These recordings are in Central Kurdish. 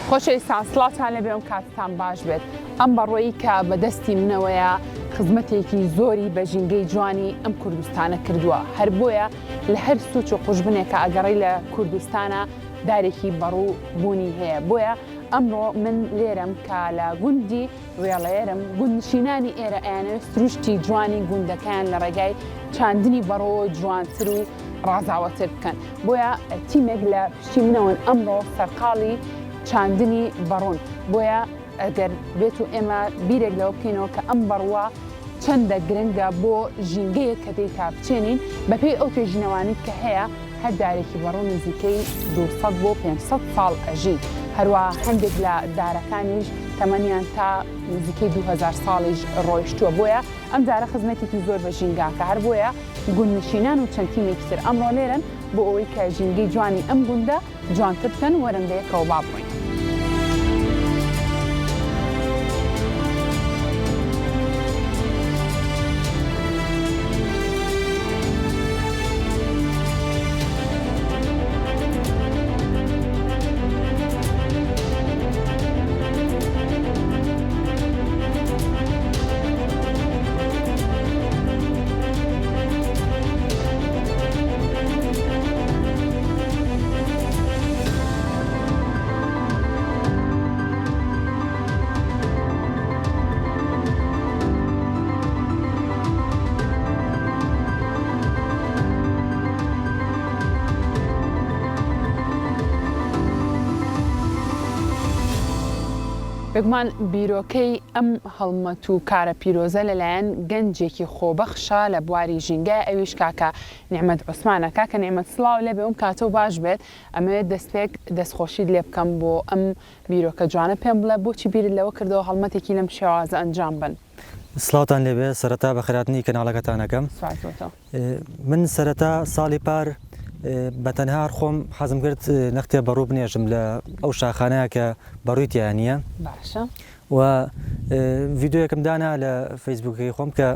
خۆشەویستان سڵاوتان لێبێ ئەم کاتتان باش بێت ئەم بەڕۆیی کە بە دەستی منەوەیە خزمەتێکی زۆری بە ژینگەی جوانی ئەم کوردستانە کردووە هەر بۆیە لە هەر سوچ و قوژبنێکە ئەگەڕی لە کوردستانە دارێکی بەڕوو بوونی هەیە بۆیە ئەمڕۆ من لێرەم کە لە گوندی وێڵێرم، گوندنشینانی ئێرە ئەیانەوێت سروشتی جوانی گوندەکەیان لە ڕێگای چاندنی بەڕۆوە جوانتر و ڕازاوەتر بکەن، بۆیە تیمێک لە پشتی منەوەن ئەمڕۆ سەرقاڵی چاندنی بەڕوون، بۆیە ئەگەر بێت و ئێمە بیرێک لەوە بکەینەوە کە ئەم بەڕووە چەندە گرنگە بۆ ژینگەیەک کە تێیدا بچێنین، بەپێی ئەو توێژینەوانەی کە هەیە هەر دارێکی بەڕوو نزیکەی 200 بۆ 500 ساڵ ئەژی، هەروەها هەندێک لە دارەکانیش تەمەنیان تا نزیکەی 2000 ساڵیش ڕۆیشتووە، بۆیە ئەم دارە خزمەتێکی زۆر بە ژینگە ئەکا، هەر بۆیە گوندنشینان و چەند تیمێکی تر ئەمڕۆ لێرەن بۆ ئەوەی کە ژینگەی جوانی ئەم گوندە جوانتر بکەن، وەرن بەیەکەوە با بڕۆین. بێگومان بیرۆکەی ئەم هەڵمەت و کارە پیرۆزە لەلایەن گەنجێکی خۆبەخشە لە بواری ژینگە ئەویش کاکە نیعمەت عوسمانە کاکە نیعمەت سڵاو لێبێ ئەم کاتەو باش بێت ئەمەوێت دەستپێک دەستخۆشیت لێ بکەم بۆ ئەم بیرۆکە جوانە پێم بڵێ بۆچی بیرت لەوە کردەوە هەڵمەتێکی لەم شێوازە ئەنجام بەن؟ سڵاوتان لێبێ سەرەتا بەخێرهاتنی کەناڵەکەتان ئەکەم سوپاس بۆ تۆ. من سەرەتا ساڵی پار بە تەنها هەر خۆم حەزم کرد نەختێ بەڕوو بنێژم لە ئەو شاخانەیە کە بەڕووی تیا نییە باشە و ڤیدیۆیەکم دانا لە فەیسبووکەکەی خۆم کە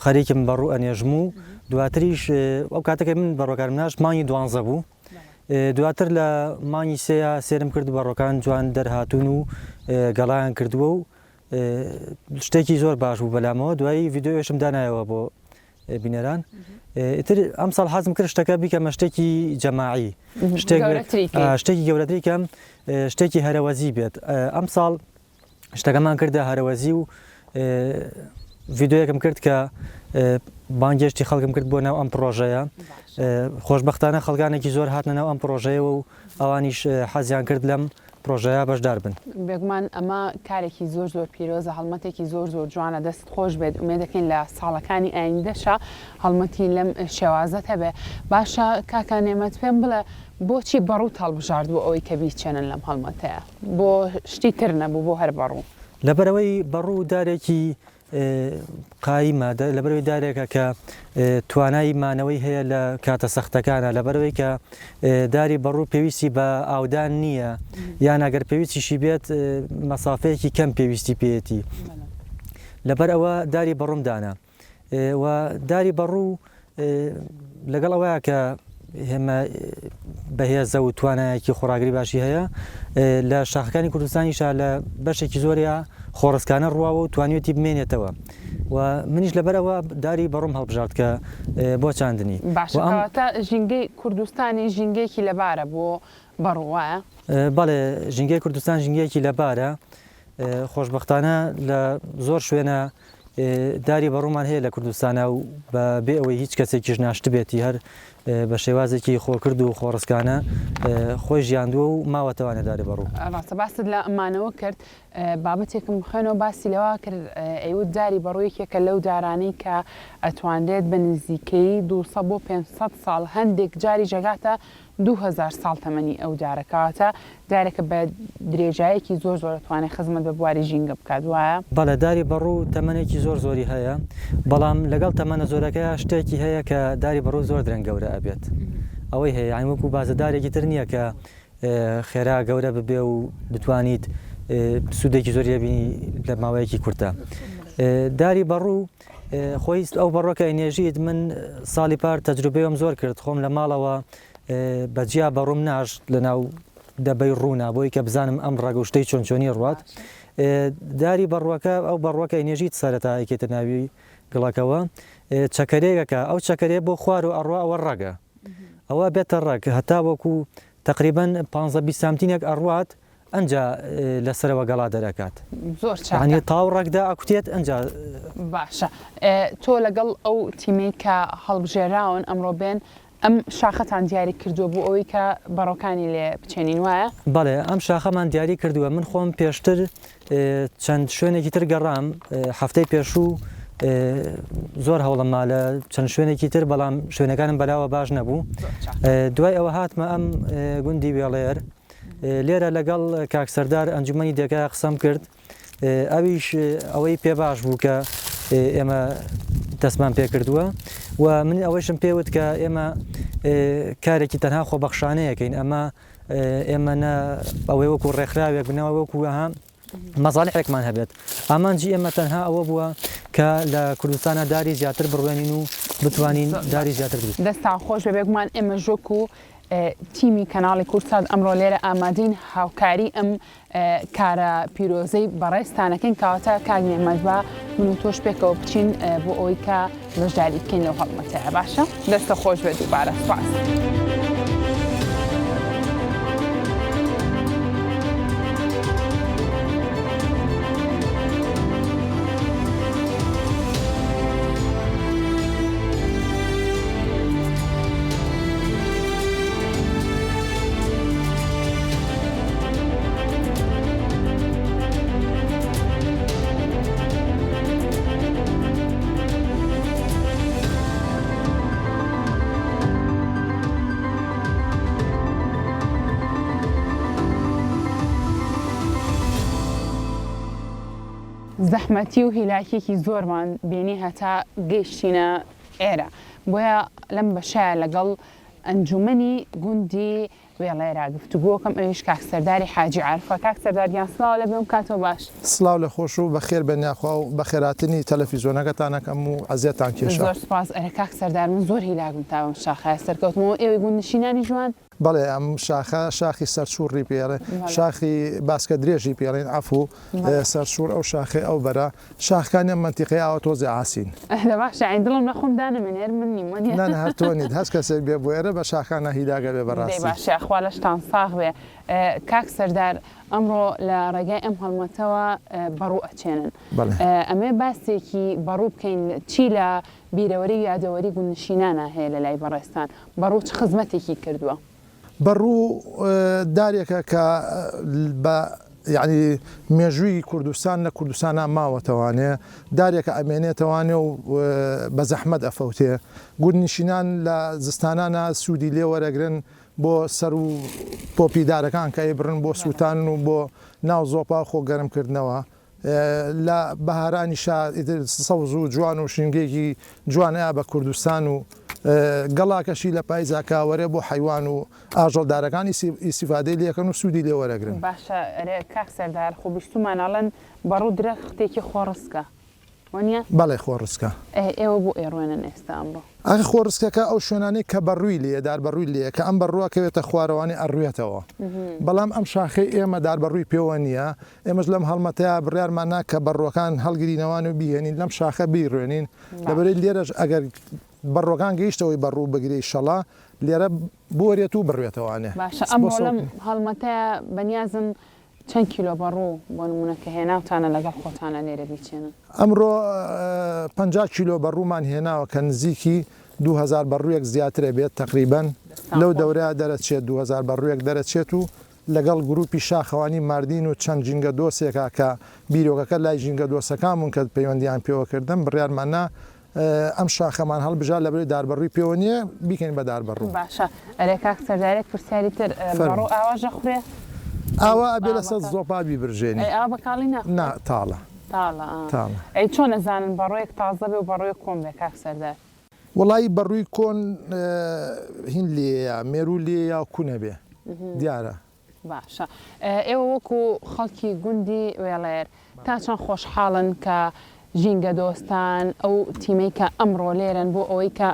خەریکم بەڕوو ئەنێژم و دواتریش ئەو کاتەکە من بەڕۆکانم ناشت مانگی دوانزە بوو دواتر لە مانگی سێیا سێرم کرد بەڕۆکان جوان دەرهاتوون و گەڵایان کردووە و شتێکی زۆر باش بوو بەلامەوە دوایی ڤیددیوشم دانایەوە بۆ بینەران ئیتر ئەم ساڵ حەزم کرد شتەکە بیکەمە شتێکی جەماعی شتێکی گەورەتری کەم شتێکی هەرەوەزی بێت ئەم ساڵ شتەکەمان کردە هەرەوەزی و ڤیددیویەکم کرد کە بانگێشتی خەڵکم کرد بۆ ناو ئەم پرۆژەیە خۆشببختانە خەڵکانێکی زۆر هاتنە ناو ئەم پرۆژەیەوە و ئەوانیش حەزیان کرد لەم پرۆژەیە بەشدار بن. بێگومان ئەمە کارێکی زۆر زۆر پیرۆزە هەڵمەتێکی زۆر زۆر جوانە دەستت خۆش بێت ئومێدەکەین لە ساڵەکانی ئایندەشا هەڵمەتی لەم شێوازەت هەبێ باشە کاکە نێمەت پێم بڵێ بۆچی بەڕووت هەڵبژارد بۆ ئەوەی کە بیچێنن لەم هەڵمەتەیە بۆ شتی تر نەبوو بۆ هەر بەڕوو؟ لەبەرئەوەی بەڕوو دارێکی قایمە، لەبەرئەوەی دارێکە کە توانای مانەوەی هەیە لە کاتە سەختەکانە، لەبەرئەوەی کە داری بەڕوو پێویستی بە ئاودان نییە، یان ئەگەر پێویستیشی بێت مەسافەیەکی کەم پێویستی پێیەتی، لەبەر ئەوە داری بەڕووم دانا. و داری بەڕوو لەگەڵ ئەوەیە کە هێمە بەهێزە و توانایەکی خۆڕاگری باشی هەیە لە شاخەکانی کوردستانیشا لە بەشێکی زۆریا خۆڕسکانە ڕواوە و توانیوێتی بمێنێتەوە و منیش لەبەر ئەوە داری بەڕووم هەڵبژارد کە بۆ چاندنی باشە کەواتە ژینگەی کوردستانی ژینگەیەکی لەبارە بۆ بەڕوو وایە؟ بەڵێ ژینگەی کوردستان ژینگەیەکی لەبارە خۆشبەختانە لە زۆر شوێنە داری بەڕوومان هەیە لە کوردستانا و بە بێ ئەوەی هیچ کەسێکیش ناشتبێتی هەر بە شێوازێکی خۆکرد و خۆڕسکانە خۆی ژیاندووە و ماوەتەوانێ داری بەڕوو. ڕاستە باست لە مانەوە کرد بابەتێکم خوێنەوە باسی لەوە کرد ئەیوت داری بەڕوو یەکێکە لەو دارانەی کە ئەتوانرێت بە نزیکەیی 200 بۆ 500 ساڵ هەندێک جاریش ئەگاتە 2000 ساڵ تەمەنی ئەو دارە کەواتە دارێکە بە درێژایەکی زۆر زۆر ئەتوانێت خزمەت بە بواری ژینگە بکات وایە؟ بەڵێ داری بەڕوو تەمەنێکی زۆر زۆری هەیە بەڵام لەگەڵ تەمەنە زۆرەکەیا شتێکی هەیە کە داری بەڕوو زۆر درەنگ گەورە ئەبێت ئەوەی هەیە یانی وەکو بازە دارێکی تر نییە کە خێرا گەورە ببێ و بتوانیت سوودێکی زۆری لێ بینی لە ماوەیەکی کورتە داری بەڕوو خۆی ئەو بەڕووە کە ئەینێژیت من ساڵی پار تەجروبەیەم زۆر کرد خۆم لە ماڵەوە بە جیا بەڕووم ناشت لە ناو. دەبەی ڕوونە بۆی کە بزانم ئەم ڕەگ و شتەی چۆن چۆنی ڕوات داری بەڕووەکە ئەو بەڕووەکە ئەینێژیت سەرەتا ئەیکەیتە ناوی گڵەکەوە چەکەرەیەکە ئەو چەکەرەیە بۆ خوار و ئەڕوا ئەوە ڕەگە ئەوە بێتە ڕەگ هەتا وەکو تقریبا 15 20 سانتینێک ئەڕوات ئەنجا لەسەرەوە گەڵا دەرەکات زۆر چاکە یانی تاو ڕەگدا ئەکوتێت ئەنجا. باشە تۆ لەگەڵ ئەو تیمەی کە هەڵبژێراون ئەمڕۆ بێن ئەم شاخەتان دیاری کردووە بۆ ئەوەی کە بەڕۆکانی لێ بچێنین وایە؟ بەڵێ ئەم شاخەمان دیاری کردووە من خۆم پێشتر چەند شوێنێکی تر گەڕام هەفتەی پێشوو زۆر هەوڵم ما لە چەند شوێنێکی تر بەڵام شوێنەکانم بەلاوە باش نەبوو دوای ئەوە هاتمە ئەم گوندی وێڵێر لێرە لەگەڵ کاک سەردار ئەنجومەنی دێگا قسەم کرد ئەویش ئەوەی پێ باش بوو کە ئێمە دەستمان پێکردووە و من ئەوەیشم پێوت کە ئێمە کارێکی تەنها خۆبەخشانەیەکەین ئەمە ئێمە نە ئەوەی وەکو ڕێکخراوێک بنەوە وەکو ها مەزاڵحێکمان هەبێت ئامانجی ئێمە تەنها ئەوە بووە کە لە کوردستانە داری زیاتر بڕوێنین و بتوانین داری زیاتر دروست. دەستتان خۆش بێ بێگومان ئێمەش وەکو تیمی کەناڵی کوردسات ئەمڕۆ لێرە ئامادەین هاوکاری ئەم کارە پیرۆزەی بەڕێزتانەکەین کەواتە کاک نێمەت با من و تۆش پێکەوە بچین بۆ ئەوەی کە بەشداری بکەین لەو هەڵمەتەیە باشە دەستە خۆش بێت دووبارە سپاس. زەحمەتی و هیلاکیەکی زۆرمان بینی هەتا گەیشتینە ئێرە بۆیە لەم بەشەیا لەگەڵ ئەنجومەنی گوندی وێڵێرە گفتوگۆکەم ئەویش کاک سەرداری حاجی عارفە کاک سەردار گیان سڵاو لێ بێ کاتەوە باش. سڵاو لە خۆش و بەخێر بێن یاخوا و بەخێراتنی تەلەفیزۆنەکەتان ئەکەم و ئەزیەتان کێشا. زۆر سوپاس ئەرێ کاک سەردار من زۆر هیلاک بووم تا بەم شاخەیە سەرکەوتمەوە ئێوەی گوندنشینانی جوان. بەڵێ ئەم شاخە شاخی سەرچووڕی پێ ئەڵێن شاخی باسکە درێژی پێ ئەڵێن عەفوو سەرچووڕ ئەو شاخەی ئەو بەرە شاخەکانی ئەم مەنتیقەیە ئاوا تۆزێ عاسین. دە باشە عەین دڵم لە خۆم دانەمێنێ هەر من نیم وەنیە. نا نا هەر تۆ نیت هەچ کەسێک بێ بۆ ئێرە بە شاخانا هیلاک ئەبێ دەی بەڕاستی. باشە یاخوا لەشتان ساغ بێ کاک سەردار ئەمڕۆ لە ڕێگای ئەم هەڵمەتەوە بەڕوو ئەچێنن بەڵێ. ئەمەوێ باسێکی بەڕوو بکەین چی لە بیرەوەری و یادەوەری گوندنشینانا هەیە لە لای بەڕێزتان بەڕوو چ خزمەتێکی کردووە؟ بەڕوو دارێکە کە بە یانی مێژووی کوردستان لە کوردستانا ماوەتەوانێ، دارێکە ئەمێنێتەوانێ و بە زەحمەت ئەفەوتێ. گوندنشینان لە زستانانا سوودی لێ وەرەگرن بۆ سەر و پۆپی دارەکان کە ئەیبڕن بۆ سووتانن و بۆ ناو زۆپا و خۆ گەرم کردنەوە. لە بەهارانیشا ئیتر سەوز و جوان و شینگەیەکی جوان ئەیا بە کوردستان و گەڵاکەشی لە پایزا کە وەرێ بۆ حەیوان و ئاژەڵدارەکان ئیسیفادەی لێکەن و سوودی لێ وەرەگرن. باشە ئەرێ کاک سەردار خۆ بیستوومانە ئەڵێن بەڕوو درەختێکی خۆڕسکە. وەنیە؟ بەڵێ خۆڕسکە. ئێ ئێوە بۆ ئەیڕوێنن ئێستا ئەمڕۆ؟ ئاخر خۆڕسکەکە ئەو شوێنانەی کە بەڕووی لێیە دار بەڕووی لێیە کە ئەم بەڕووە کەوێتە خوارەوانی ئەڕوێتەوە بەڵام ئەم شاخەی ئێمە دار بەڕووی پێوە نییە ئێمەش لەم هەڵمەتەیا بڕیارمان نا کە بەڕووەکان هەڵگرینەوان و بیهێنین لەم شاخە بیڕوێنین لەبەرەی لێرەش ئەگەر بەڕووەکان گەیشتەوەی بەڕوو بگرێی شەڵا لێرە بوەرێت و بڕوێتەوانێ. باشە ئەمڕۆ لەم هەڵمەتەیا بەنیازن چەند کیلۆ بەڕوو بۆ نموونە کە هێناوتانە لەگەڵ خۆتانە لێرە بیچێنن؟ ئەمڕۆ 50 کیلۆ بەڕوومان هێناوە کە نزیکی 2000 بەڕوویەک زیاترە بێت تەقریبەن لەو دەورەیا دەرەچێت 2000 بەڕوویەک دەرەچێت و لەگەڵ گروپی شاخەوانی ماردین و چەند ژینگە دۆسێکا کە بیرۆکەکە لای ژینگە دۆسەکان بوون کە پەیوەندیان پێوە کردم بڕیارمان نا ئەم شاخەمان هەڵبژارد لەبەرئەوەی داربەڕووی پێوە نییە بیکەین بە داربەڕوو. باشە ئەرێ کاک سەردار یەک پرسیاری تر فەرموو. بەڕوو ئاواش ئەخورێ؟ ئاوا ئەبێ ئاوا لەسەر بە کاڵ. زۆپا بیبرژێنی. ئەی ئاوا بە کاڵی ناخورێ؟ نا تاڵە. تاڵە ئا. تاڵە. ئەی چۆن ئەزانن بەڕوویەک تازە بێ و بەڕوویەک کۆن بێ کاک سەردار؟ وەڵایی بەڕووی کۆن هین لێیە مێروو لێیە و کونە بێ دیارە. باشە ئێوە وەکو خەڵکی گوندی وێڵێر تا چەند خۆشحاڵن کە ژینگە دۆستان ئەو تیمەی کە ئەمڕۆ لێرەن بۆ ئەوەی کە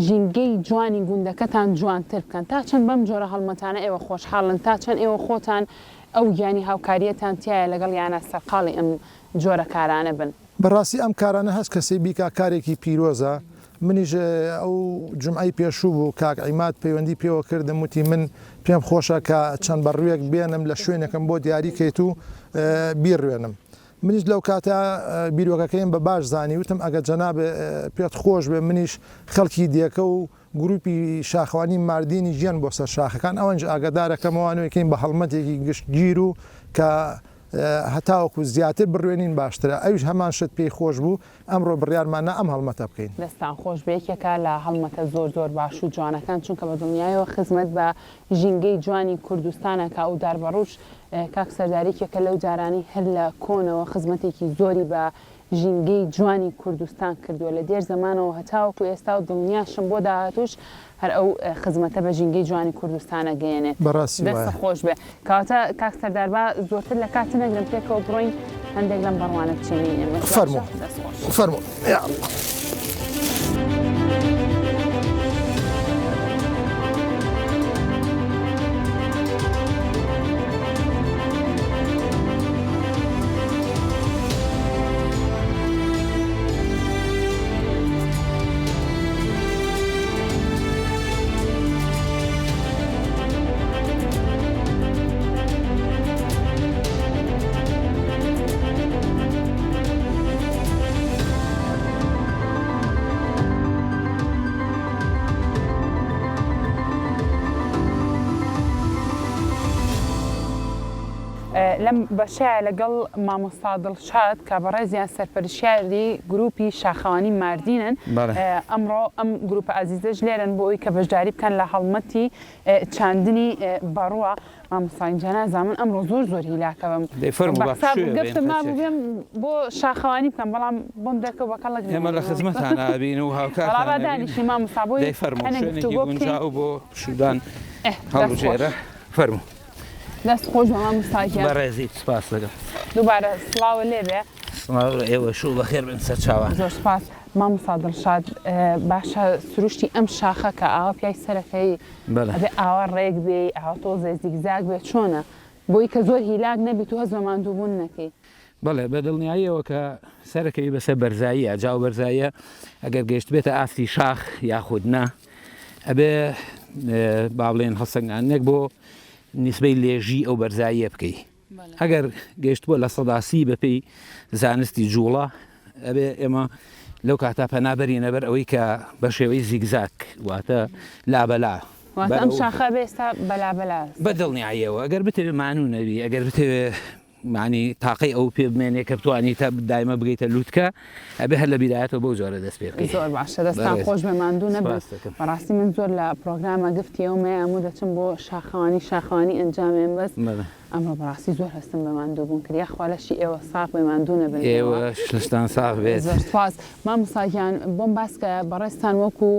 ژینگەی جوانی گوندەکەتان جوانتر بکەن. تا چەند بەم جۆرە هەڵمەتانە ئێوە خۆشحاڵن؟ تا چەند ئێوە خۆتان ئەو گیانی هاوکارییەتان تیایە لەگەڵیانا سەرقاڵی ئەم جۆرە کارانە بن؟ بەڕاستی ئەم کارانە هەچ کەسێ بیکا کارێکی پیرۆزە، منیش ئەو جومعەی پێشوو بوو کاک عیماد پەیوەندی پێوە کردم وتی من پێم خۆشە کە چەند بەڕووێک بێنم لە شوێنێکم بۆ دیاری کەیت و بیڕوێنم. منیش لەو کاتە بیرۆکەکەیم بە باش زانی وتم ئەگەر جەناب پێت خۆش بێ منیش خەڵکی دێکە و گروپی شاخەوانی ماردینی گیان بۆ سەر شاخەکان ئەوانیش ئاگادارەکەمەوە نوێکەین بە هەڵمەتێکی گشتگیر و کە هەتاوەکو زیاتر بڕوێنین باشترە ئەویش هەمان شت پێی خۆش بوو ئەمڕۆ بڕیارمان نا ئەم هەڵمەتە بکەین. دەستان خۆش بێ یەکێکە لە هەڵمەتە زۆر زۆر باش و جوانەکان چونکە بە دڵنیایەوە خزمەت بە ژینگەی جوانی کوردستان ئەکا و داربەڕووش کاک سەردار یەکێکە لەو دارانەی هەر لە کۆنەوە خزمەتێکی زۆری بە ژینگەی جوانی کوردستان کردووە لە دێر زەمانەوە هەتاوەکو ئێستا و دڵنیاشم بۆ داهاتووش هەر ئەو خزمەتە بە ژینگەی جوانی کوردستان ئەگەیەنێت. بەڕاستی دەستت وایە. خۆش بێ. کەواتە کاک سەردار با زۆرتر لە کات نەگرم پێکەوە بڕۆین هەندێک لەم بەڕوانە بچێنین ئێمەش باشە؟ فەرموو دەست خۆش. فەرموو یا اللە. لەم بەشەیە لەگەڵ مامۆستا دڵشاد کە بەڕێزیان سەرپەرشیاری گروپی شاخەوانی ماردینن ئەمڕۆ ئەم گروپە ئازیزەش لێرەن بۆ ئەوی کە بەشداری بکەن لە هەڵمەتی چاندنی بەڕووە. مامۆستا ئینجا نازانم من ئەمڕۆ زۆر زۆر هیلاکە بم دەی فەرموو با بە حساب پشووێ بەین گەفتم مابوو قەچێک. بێم بۆ شاخەوانی بکەم بەڵام بۆم دەرکەوت بە کەڵک ئێمە لە نایەنەوە. خزمەتانا ئەبین و وەڵا با هاوکارتان ئەبین. دانیشین مامۆستا بۆی دەی فەرموو هەنێک شوێنێکی گفتوگۆ بکەین. گونجاو بۆ پشوودان ئێ دەست خۆش. هەڵبژێرە فەرموو. دەست خۆش بە مامۆستا گیان. بەڕێزیت سپاس دەکەم. دووبارە سڵاوت لێ بێ. سڵاو لە ئێوەش و بەخێر بێن سەرچاوان. زۆر سپاس مامۆستا دڵشاد باشە سروشتی ئەم شاخە کە ئاوا پیای سەرەکەی بەڵێ. ئەبێ ئاوا ڕێک بێی ئاوا تۆزێ زیگزاگ بێ چۆنە بۆی کە زۆر هیلاک نەبیت و هەست بە ماندووبوون نەکەی؟ بەڵێ بە دڵنیاییەوە کە سەرەکەوی بەسەر بەرزاییە جا ئەو بەرزاییە ئەگەر گەیشتبێتە ئاستی شاخ یاخود نا ئەبێ با بڵێن هەڵسەنگاندنێک بۆ نیسبەی لێژی ئەو بەرزاییە بکەی ئەگەر گەیشتبووە 30% بەپێی زانستی جوڵە ئەبێ ئێمە لەو کاتا پەنا بەرینە بەر ئەوەی کە بە شێوەی زیگزاک واتە لابەلا واتە ئەم شاخە بێ ئێستا بەلابەلا بە دڵنیاییەوە ئەگەر بتەوێ مانوو نەبی ئەگەر بتەوێ مانی تاقەی ئەو پێ بمێنێ کە بتوانی تا دایمە بگەیتە لوتکە ئەبێ هەر لە بیدایەتەوە بەو جۆرە دەست پێ بکەی. زۆر باشە دەستان بەڕێز خۆش بێ ماندوو نەبن سپاست دەکەم. بەڕاستی من زۆر لە پرۆگرامە گفتی ئەوم هەیە ئەموو دەچم بۆ شاخەوانی شاخەوانی ئەنجامێم بەس بەڵێ. ئەمڕۆ بەڕاستی زۆر هەستم بە ماندوو بوون کرد یاخوا لەشی ئێوە ساغ بێ ماندوو نەبن ئێوە. ئێوەش لەشتان ساغ بێت. زۆر سپاس مامۆستا گیان بۆم باس کە بەڕێزتان وەکو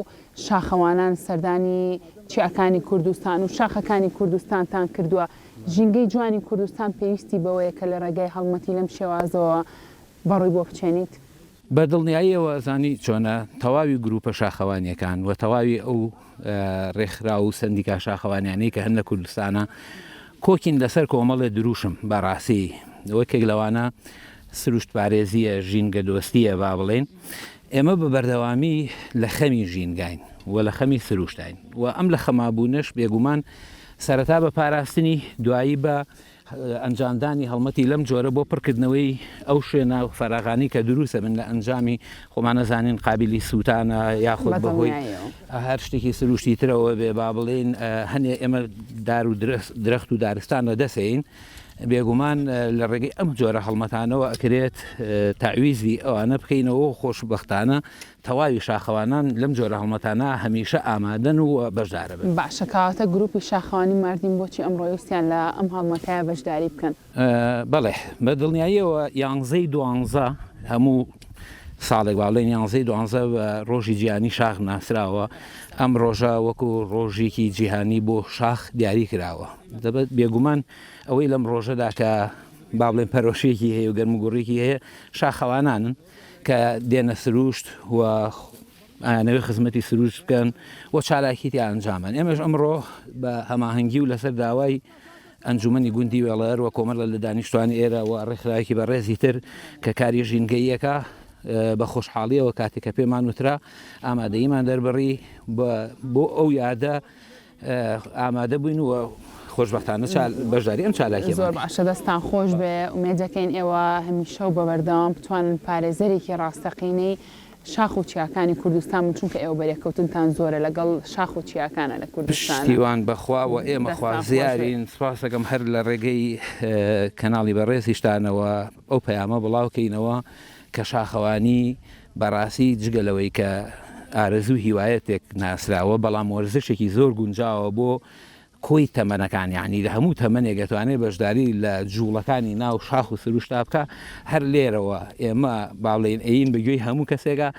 شاخەوانان سەردانی چیاکانی کوردستان و شاخەکانی کوردستانتان کردووە ژینگەی جوانی کوردستان پێویستی بەوەیە کە لە ڕێگای هەڵمەتی لەم شێوازەوە بەڕووی بۆ بچێنیت؟ بە دڵنیاییەوە ئەزانی چۆنە، تەواوی گرووپە شاخەوانییەکان و تەواوی ئەو ڕێکخراو و سەندیکا شاخەوانیانەی کە هەن لە کوردستانا کۆکین لەسەر کۆمەڵێ درووشم، بە ڕاستی یەکێک لەوانە سروشتپارێزییە، ژینگەدۆستییە با بڵێین. ئێمە بە بەردەوامی لە خەمی ژینگاین و لە خەمی سروشتاین و ئەم لە خەمابوونەش بێگومان سەرەتا بە پاراستنی، دوایی بە ئەنجامدانی هەڵمەتی لەم جۆرە بۆ پڕکردنەوەی ئەو شوێنە فەراغانەی کە دروست ئەبن لە ئەنجامی خۆمان ئەزانین قابیلی سووتانە یاخود بەهۆی هەر شتێکی سروشتی ترەوە بێ با بڵێین هەنێ ئێمە دار و درەخت و دارستان لە دەسەین بێگومان لە ڕێگەی ئەم جۆرە هەڵمەتانەوە ئەکرێت تەعویزی ئەوانە بکەینەوە و خۆشبەختانە تەواوی شاخەوانان لەم جۆرە هەڵمەتانە هەمیشە ئامادەن و بەشدارەبن. باشە کەواتە گروپی شاخەوانی ماردین بۆچی ئەمڕۆ ویستیان لە ئەم هەڵمەتایە بەشداری بکەن؟ بەڵێ بە دڵنیاییەوە یانزەی دوانزە هەموو ساڵێک با بڵێین یانزەی دوانزە بە ڕۆژی جیهانی شاخ ناسراوە، ئەم ڕۆژە وەکو ڕۆژێکی جیهانی بۆ شاخ دیاری کراوە، دەبێت بێگومان ئەوەی لەم ڕۆژەدا کە با بڵێین پەرۆشییەکی هەیە و گەرموگوڕیی هەیە شاخەوانانن کە دێنە سروشت و. ئایانەوێ خزمەتی سروشت بکەن و چالاکی تیا ئەنجامەن ئێمەش ئەمڕۆ بە هەماهەنگی و لەسەر داوای ئەنجومەنی گوندی وێڵەر و کۆمەڵە لە دانیشتوانی ئێرە و ڕێکخراوێکی بەڕێزی تر کە کاری ژینگەییەکە بە خۆشحاڵیەوە کاتێک کە پێمان وترا ئامادەییمان دەربڕی بۆ ئەو یادە ئامادە بووین و خۆشبەختانە بەشداری ئەم چالاکیە زۆر باشە دەستان خۆش بێ ئومێدەکەین ئێوە هەمیشە و بە بەردەوام بتوانن پارێزەرێکی ڕاستەقینەی شاخ و چیاکانی کوردستان بن چونکە ئێوە بەرێکەوتنتان زۆرە لەگەڵ شاخ و چیاکانە لە کوردستانا. پشتیوان بەخوا و ئێمە دەستان خۆش بێ. خوازیارین سوپاستەکەم هەر لە ڕێگەی کەناڵی بەڕێزیشتانەوە ئەو پەیامە بڵاو کەینەوە کە شاخەوانی بەڕاستی جگە لەوەی کە ئارەزوو هیوایەتێک ناسراوە بەڵام وەرزشێکی زۆر گونجاوە بۆ کۆی تەمەنەکان یانی لە هەموو تەمەنێک ئەتوانێت بەشداری لە جوڵەکانی ناو شاخ و سروشتا بکا هەر لێرەوە ئێمە با بڵێین ئەیین بە گوێی هەموو کەسێکا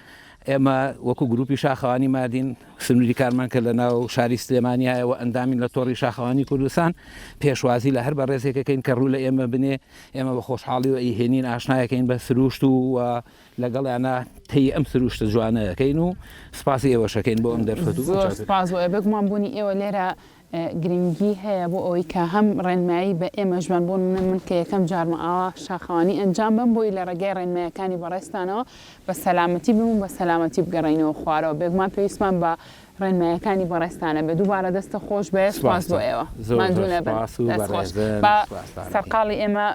ئێمە وەکو گروپی شاخەوانی ماردین سنووری کارمان کە لە ناو شاری سلێمانیایە و ئەندامین لە تۆڕی شاخەوانی کوردستان پێشوازی لە هەر بەڕێزێکەکەین کە ڕوو لە ئێمە بنێ ئێمە بە خۆشحاڵی و ئەیهێنین ئاشنایەکەین بە سروشت و لەگەڵیانا تەی ئەم سروشتە جوانە ئەکەین و سپاسی ئێوەش ئەکەین بۆ ئەم دەرفەت و زۆر سپاس بۆ ئێوە بێگومان بوونی ئێوە لێرە گرنگی هەیە بۆ ئەوەی کە هەم ڕێنمایی بە ئێمەش بەن بۆ نمونە من کە یەکەم جارمە ئاوا شاخەوانی ئەنجام بەم بۆی لە ڕێگای ڕێنمایەکانی بەڕێزتانەوە بە سەلامەتی بم و بە سەلامەتی بگەڕێینەوە خوارەوە بێگومان پێویستمان بە ڕێنمایەکانی بەڕێزتانە بێ دووبارە دەستە خۆش بێ سوپاس بۆ ئێوە ماندوو نەبن دەست خۆش با سەرقاڵی ئێمە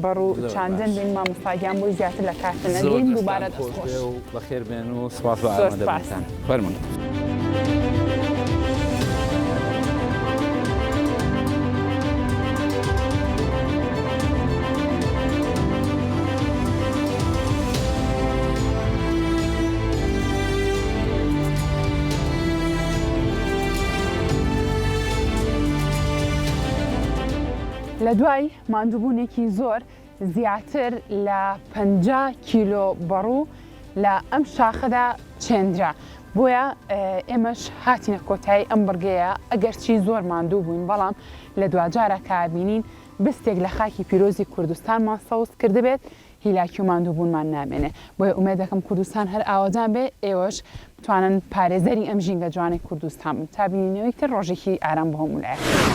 بەڕوو چاندن بین مامۆستا گیان بۆی زیاتر لە کاتت نەگرین دووبارە دەست خۆش. بەخێر بێن و سوپاس بۆ زۆر سوپاس. ئامادەبوونتان فەرموون. لە دوای ماندووبوونێکی زۆر زیاتر لە 50 کیلۆ بەڕوو لە ئەم شاخەدا چێندرا بۆیە ئێمەش هاتینە کۆتایی ئەم بڕگەیە ئەگەرچی زۆر ماندوو بووین بەڵام لە دواجارە کە بینین بستێک لە خاکی پیرۆزی کوردستانمان سەوز کردبێت هیلاکی و ماندووبوونمان نامێنێ بۆیە ئومێد دەکەم کوردستان هەر ئاوەدان بێ ئێوەش بتوانن پارێزەری ئەم ژینگە جوانەی کوردستان بن تا بینینەوەی تر ڕۆژێکی ئارام بۆ هەموو لایەک.